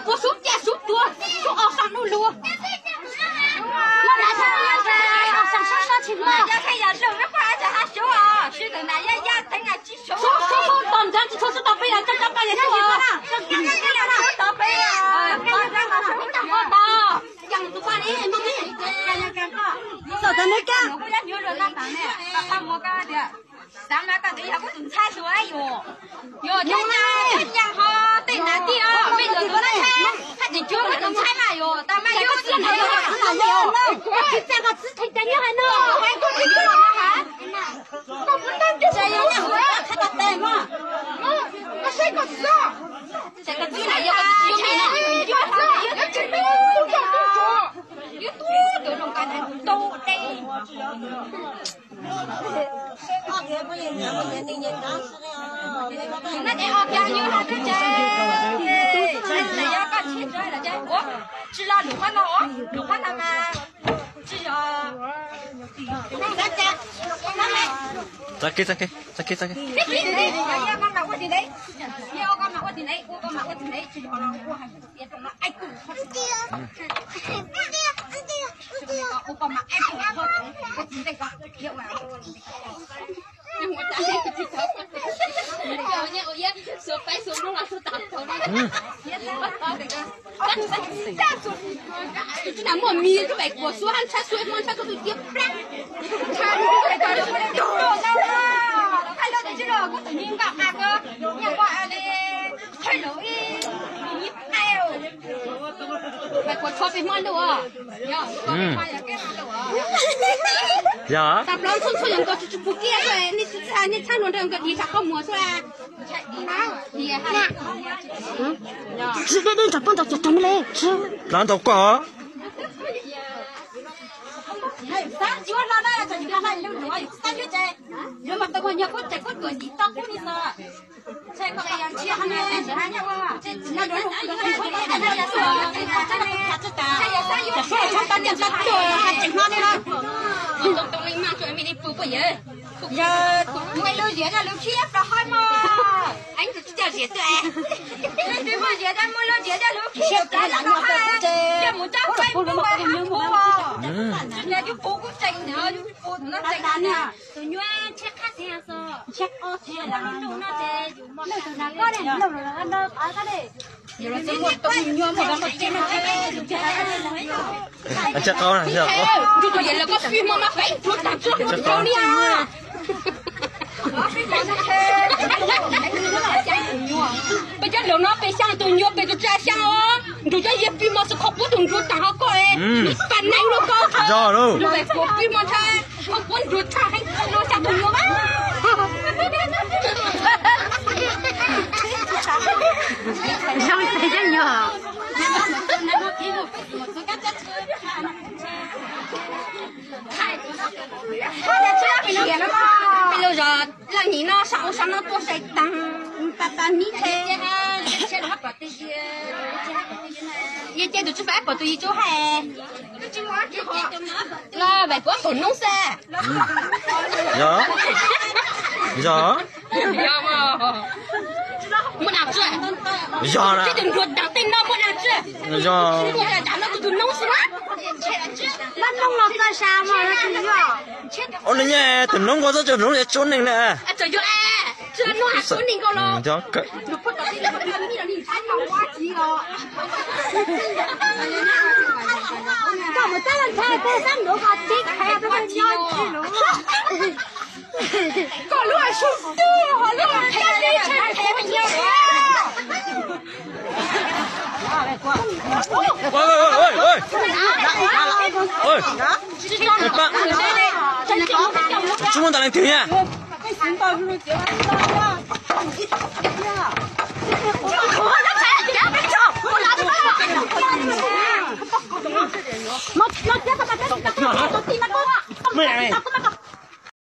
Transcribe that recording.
Puas sub caj sub tuag, sub os sam nuj lua. Muaj dav sab os sam sab sab tsis muaj. Yog thaij yog lwm me poj as tsis ha sub os, sub ntawm nas yaj yaj teeb as tsis sub. Sub sub sub tom ntawd tsis tshua sub tom peb yog coj coj poj yog sub os. Sub tom peb os. Tos tus poj li. Txom tag neb kab. Xav mas koj twb yog kuv tus ntxhais xwb yuav, yuav nyob nyob ho tej nav tij os, peb yuav tus ntxhais, haj tseem cuab kuv tus ntxhais mas yuav tau mas yuav kuv tus ntxhais. Tsis txawj koj txwv theej cai nyob hais no. Koj saib koj txwv, koj txwv na yog koj txwv yuav me na. Yuav tseem tub, yuav tub, yuav tub, yuav zoo nkaus ntau dej. Tsis los lus qab no, lus qab no mas tsis yog. Txav kev, txav kev, txav kev, txav kev. Tus tsis na muaj mis, tus pem kuam xua hab ntshai xua hmo ntshai koj tus tiab plab. Pem kuam tshuav pem hmo lawm. Yog tas plaub ntxhua ntxhua yog nkawd tsis tsis pum kiag, nej tsis txhaj, nej txhaj hluas nraug nkawd div tsam qhov muag xwb. Tsis deb deb ntsam poj ntaus cov tag me le. Plaub ntaus koj. Yog muaj lub ziab coj lub khib plaub hab mog. Leej twg tsis coj ziab twg es, leej twg muaj ziab coj muaj lub ziab coj lub khib, coj mus coj peb pub, pub, yog yus pub kuj tseem, yus pub tus no tseem. Tus nyuaj ntshe qhab txiv xwb, ntshe qo txiv lub ntuj no ces yus mos. Ntshe qo na, ntshe qo. Nrug tus yawm laus koj fij hmo mas feem nrug tag tsuag hmo tsis tau li. Peb cov laus no peb xyaa tus nyuaj peb tus tsis xyaa os. Nrug cov yawg fij hmo xwb qhov puab tus nruag tag ho koj, pab neeg lug koj. Yog lawm, puab fij hmo ntshai qhov puab nruag tshaj heev no xyaa tus nyuaj mas. Zoo tes cov nyuaj. Peb lug zog leej nim no saum ub saum no tuaj sai taag, pab pab mib tshe. Yog ces tus tswv fab pom tus yim tsuj hais. Los vais kuv ob tug noob xwb. Yog, yog. Muaj dlaab tsi? Yog na. Tej tus nruag daag tej no muaj dlaab tsi? Yog. Muaj dlaab no kuv tus noob xwb na. Noob los txog sa mas yog. Ua li nyuaj tus noob nkaus txob tsuas noob yuav tsuab neeg na. Koj mus tab laj ntshai koj sab ntuav koj tib qhia peb nyob tsis lus. Koj lub hais sub twg ho lub hais kab tib tshaj peb nyob. Tsis muaj ntaus leej twg na.